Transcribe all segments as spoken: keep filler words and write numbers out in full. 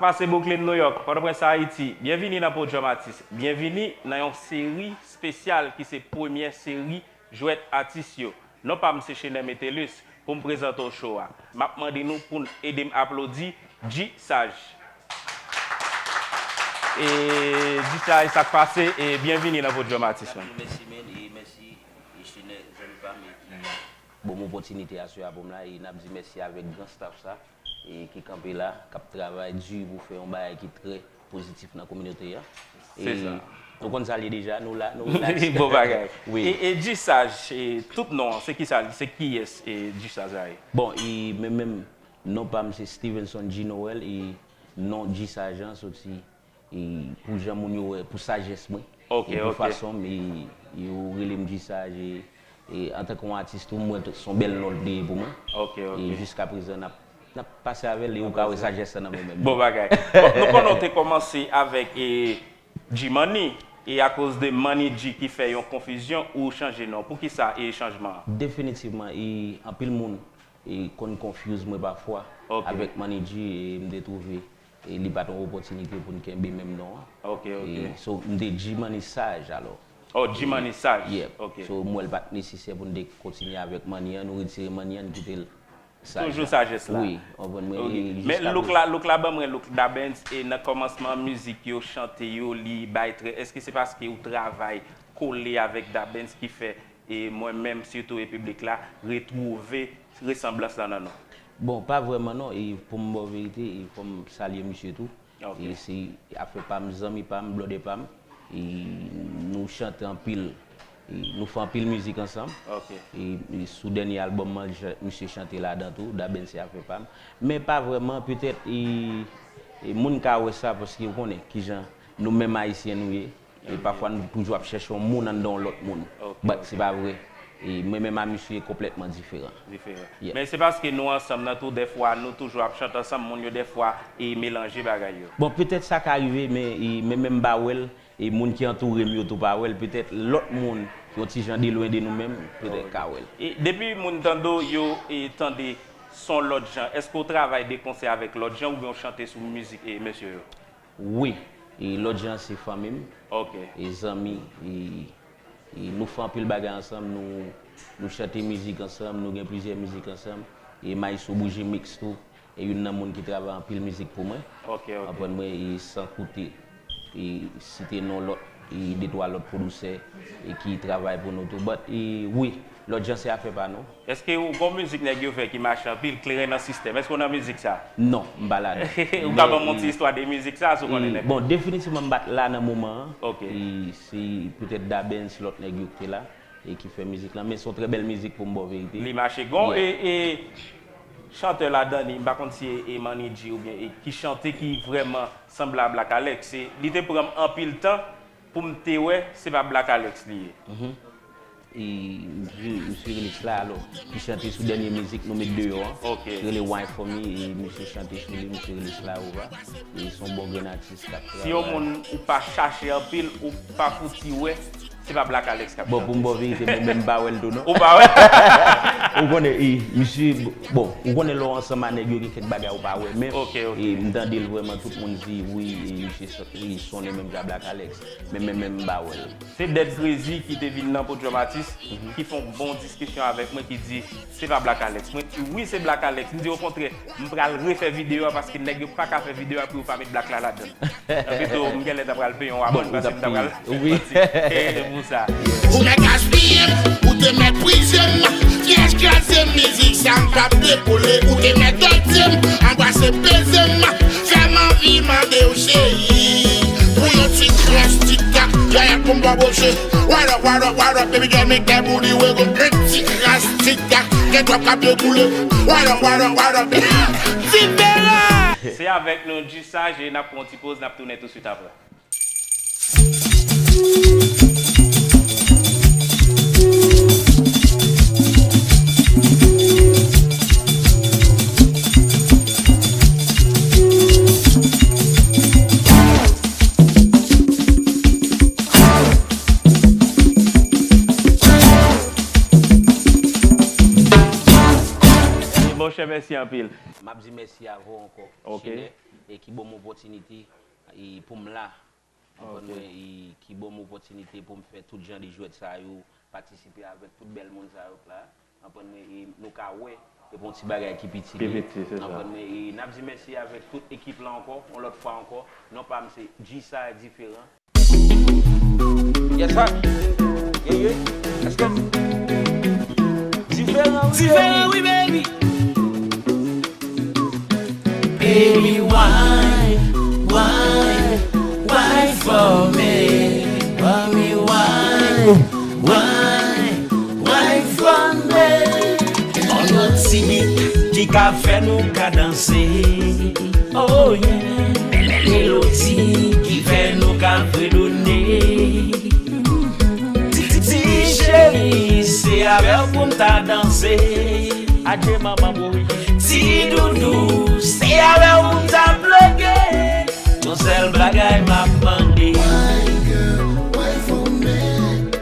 Sa se Brooklyn, New York, Pòtoprens, Ayiti. Byenvini nan Podium Atis. Byenvini nan yon seri espesyal ki se premyè seri jwèt atis yo. Non pa m se Chener Metellus. Pou m prezante w show a, m ap mande nou pou n ede m aplodi G Saj. E G Saj, sa k pase? E byenvini nan Podium Atis, man. N ap di mèsi, men, e mèsi, e Chener, zanmi pa m, e ki ban m opòtinite aswè a pou m la, e n ap di mèsi avèk gran staff sa, e ki kanpe la, k ap travay di pou fè yon bagay ki trè pozitif nan kominote a. Se sa. Nou konn sa l ye deja, nou la, nou relax. Bon bagay. Wi. E, e G Saj, e, tout non an, se ki sa, se kiyès, e, G Saj la ye? Bon, e, men menm, non pa m se Stevenson G Noël, e non G Saj an soti, e, pou jan moun yo wè, pou sajès mwen, ok, e pou fason m, e, yo rele m G Saj, e, e antanke yon atis tou, m wè se yon bèl non li ye pou mwen. Ok, ok. E jiskaprezan, n ap, n ap pase avè l, e ou ka wè sajès lan nan mwen menm. Bon bagay. Bon, nou konnen w te kòmanse avèk, e, G Money, e akoz de Money G ki fè yon konfizyon, ou chanje non. Poukisa, e chanjman an? Definitivman, e anpil moun, e konn confuse mwen pafwa, ok, avèk Money G, e m te twouve, e li pa t yon opòtinite pou n kenbe menm non an. Ok, ok. E, so, m te G Money Saj, alò. Oh, G Money Saj. Yep. Ok. So, m wè l pa t nesesè pou n te kontinye avèk Money an, nou retire Money an, n kite l Saj la. Toujou sajès la. Wi, w konprann mwen. Ok. E men jiska look la, look la ban mwen look Dabens, e nan kòmansman mizik yo, chante yo, li bay trè. Èske se paske ou travay kole avèk Dabens ki fè, e mwen menm, sitou e piblik la, retwouve resanblans lan nan nou? Bon, pa vrèman non, e pou m ba w verite, e fò m salye misye tou. Ok. E se afè pa m, zanmi pa m, blòdè pa m. E nou chante anpil. E nou fè anpil mizik ansanm. Ok. E, e sou dènye albòm mwen, jan misye chante ladan tou, Dabens se afè pa m. Men pa vrèman, petèt, e, e moun ka wè sa paske ou konnen kijan nou menm Ayisyen nou ye. E pafwa nou toujou ap chèche yon moun anndan yon lòt moun. Ok, but se pa vre. E mwen menm a misye konplètman diferan. Diferan. Yeah. Men se paske nou ansanm nan tou, dèfwa nou toujou ap chante ansanm, moun yo dèfwa e melanje bagay yo. Bon, petèt sa ka rive, men, e, men menm m pa wè l, e moun ki antoure m yo tou pa wè l, petèt lòt moun ki yon ti jan de lwen de nou menm, petèt ka wè l. E depi moun tande w, yo, e, tande son lòt jan, èske w travay de konsè avèk lòt jan oubyen w chante sou mizik, e, mesye yo? Wi, e lòt jan se fanmi m, ok, e zanmi, e, e nou fè anpil bagay ansanm, nou, nou chante mizik ansanm, nou gen plizyè mizik ansanm, e Maestro Bougie Mix tou, e youn nan moun ki travay anpil mizik pou mwen. Ok, ok. Konprann mwen, e san koute, e site non lòt, e de twa lòt pwodisè, e ki travay pou nou tou. But, e wi, lòt jan se afè pa nou. Èske w gon mizik nèg yo fè ki mache anpil, Kleren nan sistèm? Èske w nan mizik sa? Non, m pa ladan. Ou ka ban m yon ti istwa de mizik sa, si w konnen nèg yo? Bon, definitivman, m pa t la nan moman an. Ok. E se petèt Dabens, lòt nèg yo ki te la, e ki fè mizik lan. Men se yon trè bèl mizik pou m ba w verite. Li mache. Gon, yeah, e, e chantè ladan li, m pa konn si e, e Money G oubyen e ki chante ki vrèman sanble a Black Alex. Se, li te pran m anpil tan pou m te wè se pa Black Alex li ye. Mhm. E, misye, misye rele Sla, alò, ki chante sou dènye mizik nou met deyò an. Ok. Rele Wine for Me, e misye chante sou li, misye rele Sla Ova. E se yon bon grenn atis k ap travay. Si yon moun ou pa chache anpil, ou pa fouti wè, se pa Black Alex k ap chante. Bon, pou m ba w verite, mwen menm m pa wè l tou, non. Ou pa wè? Ou konnen, e, misye, bon, ou konnen lè w ansanm a nèg yo, gen kèk bagay ou pa wè, men, ok, ok, e m tande l vrèman, tout moun di, wi, e misye so-, li sonnen menm jan Black Alex. Men, men, men m pa wè l. Se Dead Crazy ki te vin nan Podium Atis, mhm, ki fè yon bon diskisyon avèk mwen, ki di, se pa Black Alex. Mwen di, wi, se Black Alex. M di, okontrè, m pral refè videyo a paske nèg yo pa ka fè videyo a pou yo pa met Black la ladan l. Nan pito, m genlè ta pral peye yon abòne paske m ta pral, wi, fè yon ti, e, pou sa. Ou mèt gaspiye m, ou te mèt prize m. Pyès kraze m, mizik sa m p ap dekole. Ou te mèt dòte m, anbrase peze m. Fè m anvi mande w cheri pou yon ti krans Tic Tac, gaya pou m ba boche. What up, what up, what up, baby girl, make that booty wiggle. Yon ti krans Tic Tac, gen twòp k ap dekoule. What up, what up, what up, diferan. Se avèk nou G Saj e n ap pran yon ti poz, n ap tounen touswit apre. Monchè, mèsi anpil. M ap di mèsi avè w ankò, ok, Chener. e ki ban m opòtinite, e pou m la. Konprann mwen, e ki ban m opòtinite pou m fè tout jan de jwèt sa yo, patisipe avèk tout bèl moun sa yo k la. Konprann mwen, e nou ka wè, e pou yon ti bagay ki piti. Ki piti, se sa. Konprann mwen, e n ap di mèsi avèk tout ekip la ankò, yon lòt fwa ankò. Non pa m se G-Side Diferan. Yes, sir. Yeah, yeah. Let's go. Diferan, wi, baby. Baby, wine, wine, wine for me. Baby, wine, wine, wine for me. On yon ti beat ki ka fè nou ka danse. Oh yeah. Bèl melodi ki fè nou ka fredone. Ti, ti, ti cheri, se avè w pou m ta danse. Adje manman mouri. Ti doudou, se avè w pou m ta plege. Yon sèl bagay m ap mande. Wine, girl, wine for me.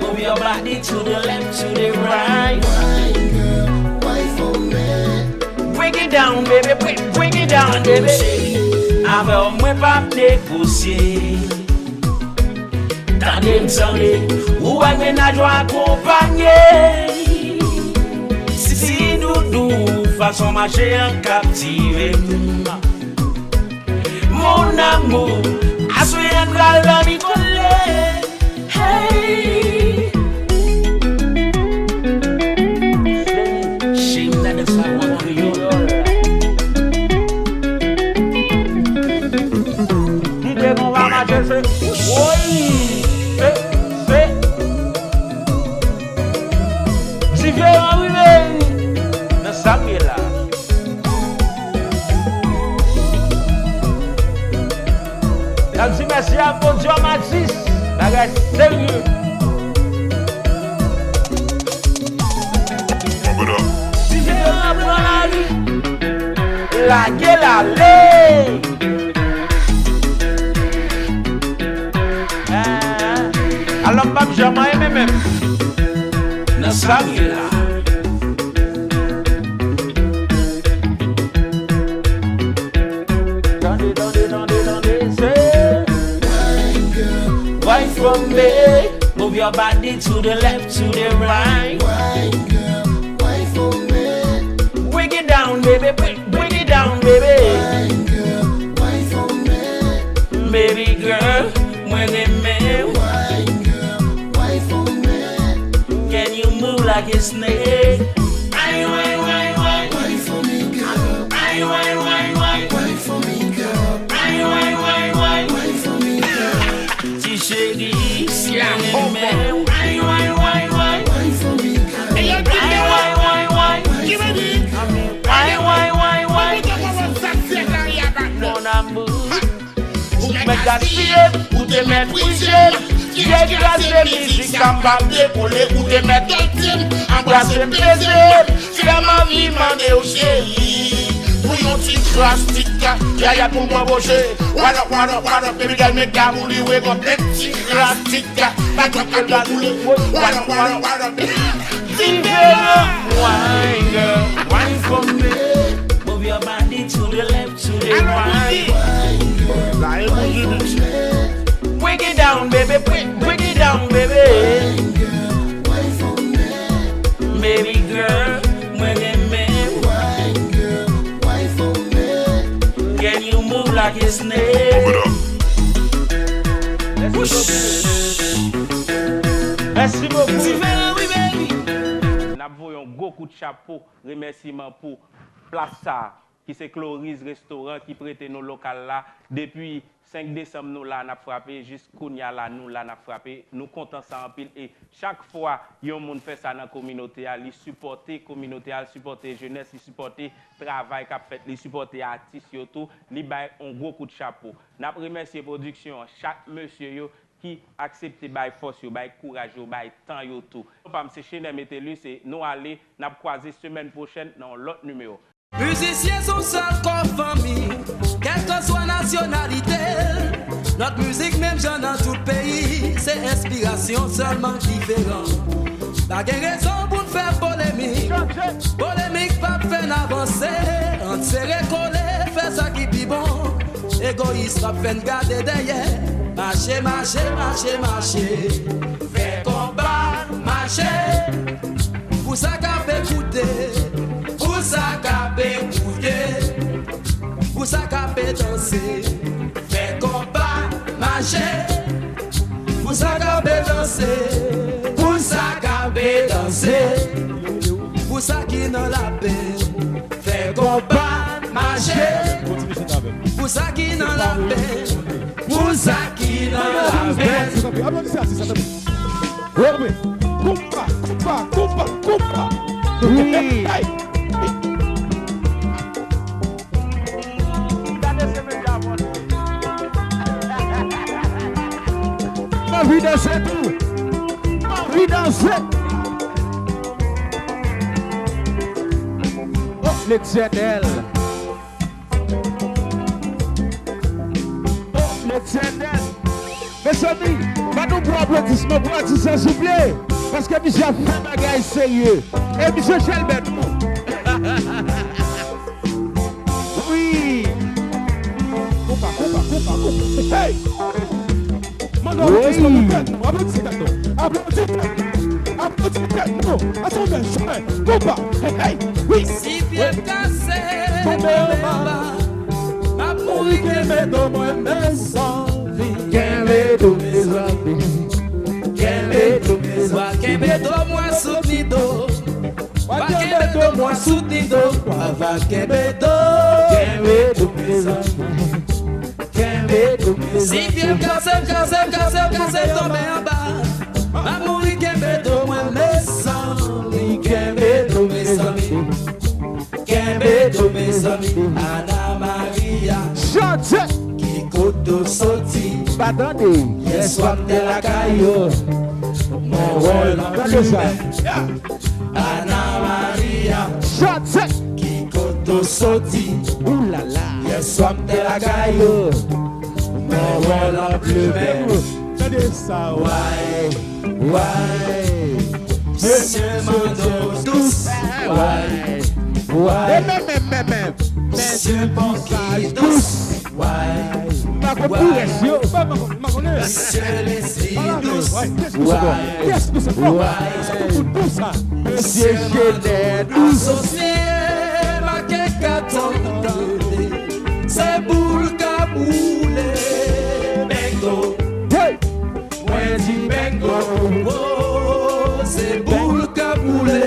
Move your body to the left, to the right. Wine, girl, wine for me. Break it down, baby, break, break it down, baby. Avè w mwen p ap negosye. Tande m, tande, ou ak mennaj ou akonpanye. Si, si doudou, fason mache an kaptive m. Mon amour, aswè a n pral annik kole. Hey. Cheri, cheri, m ta dans pa w an kreyòl. Li te gon va mache se. Woy. Se, se. Diferan wi, men. Nan sa m ye la. N ap di mèsi a Bondye Matis. Bagay serye. Diferan pran lari. Lage l ale. Alò m p ap janm anyen men menm. Nan sa m ye la. Tande, tande, tande, tande, se. Wine girl, wine for me. Move your body to the left, to the right. Wine girl, wine for me. Break it down, baby, break, break it down, baby. Wine girl, wine for me. Baby girl, mwen renmen w. Wine girl, wine for me. Can you move like a snake? Ay, wine, wine, wine. Wine for me, girl. Ay, wine, wine, wine. Wine for me, girl. Ay, wine, wine, wine. Wine for me, girl. Ti cheri, si a renmen w. Ay, wine, wine, wine. Wine for me, girl. Ay, wine, wine, wine. Ay, wine, wine, wine. Mon amour. Ou mèt gaspiye m, ou te mèt prive m. Pyè kraze mizik sa m p ap dekole, ou te mèt tante m, anbrase m, beze m. Fè m anvi mande w cheri, pou yon ti kras ti ka, yaya pou mwen boje. What up, what up, what up, baby girl, make that booty wiggle, big ti kras ti ka. Pa t ap dekoule. What up, what up, what up, baby. Diferan. Wine, girl, wine for me. Move your body to the left, to the right. Break it down, baby, break, break it down, baby. Baby girl, mwen renmen. Can you move like a snake? Mèsi bokou. N ap voye yon gwo kout chapo remèsiman pou plas sa a, ki se Cloris Restaurant ki prete nou lokal la. Depi senk desanm nou la n ap frape, jis kounya la nou la n ap frape. Nou kontan sa anpil e chak fwa yon moun fè sa nan kominote a, li sipòte kominote a, li sipòte jenès, li sipòte travay k ap fèt, li sipòte atis yo tou, li bay yon gwo kout chapo. N ap remèsye pwodiksyon an, chak mesye yo ki aksepte bay fòs yo, bay kouraj yo, bay tan yo tou. Non pa m se Chenè Metellus e nou ale, n ap kwaze semèn pwochèn nan yon lòt nimewo. Mizisyen se yon sèl kò fanmi, kèlkeswa nasyonalite l. Nòt mizik menm jan nan tout peyi, se enspirasyon sèlman k diferan. Pa gen rezon pou n fè polemik, polemik p ap fè n avanse. Ann sere kole, fè sa ki pi bon. Egoyis k ap fè n gade dèyè. Mache, mache, mache, mache. Fè konba, mache. Pou sa k ap ekoute, pou sa k ap ekoute, pou sa k ap danse. Fè konba, mache. Pou sa k ap danse, pou sa k ap danse, pou sa ki nan lapenn. Fè konba mache. Kontinye chante avè m. Pou sa ki nan lapenn. Pou sa ki nan lapenn. Aplodi atis la, tanpri. Konpa, konpa, konpa, konpa. Wi. Hey. M anvi danse tou. M anvi danse. Oh, Letènèl. Oh, Letènèl. Mezanmi, ban nou gwo aplodisman pou atis la, souple. Paske misye ap fè bagay serye. E misye Chèlbè tou. Wi. Konpa, konpa, konpa, konpa. Hey! Mande aplodisman pou tèt nou. Aplodi tèt nou. Aplodi tèt nou. Aplodi tèt nou. Ansanm, bèl jwè. Konpa. Hey, hey. Wi. Si pye m kase, tonbe anba. M ap mouri kenbe do mwen, mezanmi. Kenbe do, mezanmi. Kenbe do, mezanmi. Kenbe do mwen, soutni do. Wa kenbe do mwen, soutni do. Wa va kenbe do. Kenbe do, mezanmi. Kenbe do, mezanmi. Si pye m kase, m kase, m kase, m kase, tonbe anba. M ap mouri kenbe do mwen, mezanmi. Kenbe do, mezanmi. Kenbe do, mezanmi. Ana Maria. Chante. Ki kote w soti? Pa tande. Yè swa m te lakay ou. Mwen wè w nan plimen. Ana Maria. Chante. Ki kote w soti? Oulala. Yè swa m te lakay ou. Mwen wè w nan plimen. Tande sa, way, way. Mesye mande w dous. Way, way. E men, men, men, men. Mesye bon ki dous. Way. M pa konn pou rès yo. Mesye lespri dous. Way. Mesye Jenè dous. Asosye m ak Ekaton. Se boul k ap woule. Bengo. Hey. Mwen di bengo. Oh, se boul k ap woule.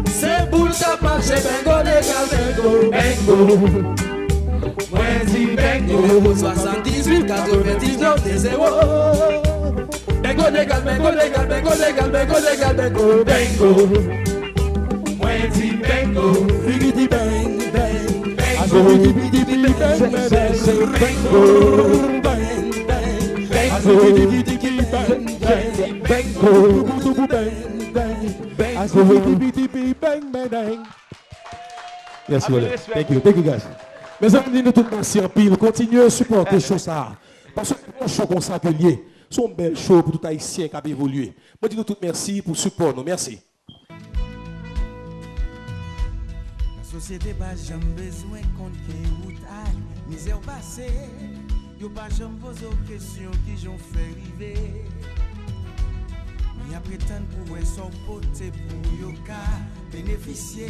Se boul k ap mache. Bengo legal, bengo, bengo. Mwen di bengo. Swasanndizuit, katrevendiznèf, de zewo. Bengo legal, bengo legal, bengo legal, bengo legal, bengo, bengo. Mwen di bengo. Bigidi bang, bang, bang. Azo bigidi bang, bang, bang, bang. Bang, bang, bang. Azo bigidi bang, bang, bang. Bang, bang, bang. Azo bigidi bang, bang, bang. Yes, brother. Thank you. Thank you, guys. Mezanmi, di nou tout mèsi anpil. Kontinye sipòte show sa a. Paske se yon show konsa ke l ye. Se yon bèl show pou tout Ayisyen k ap evolye. Mwen di nou tout mèsi pou sipò nou. Mèsi. Lasosyete pa janm bezwen konn ki wout ak mizè w pase. Yo pa janm poze w kesyon kijan w fè rive. Y ap ret tann pou wè sa w pote pou yo ka benefisye.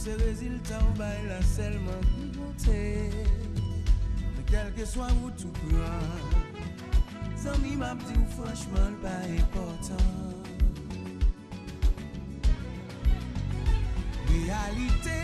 Se rezilta w bay la sèlman ki konte. Men kèlkeswa wout ou pran, zanmi, m ap di w franchman, l pa enpòtan. Reyalite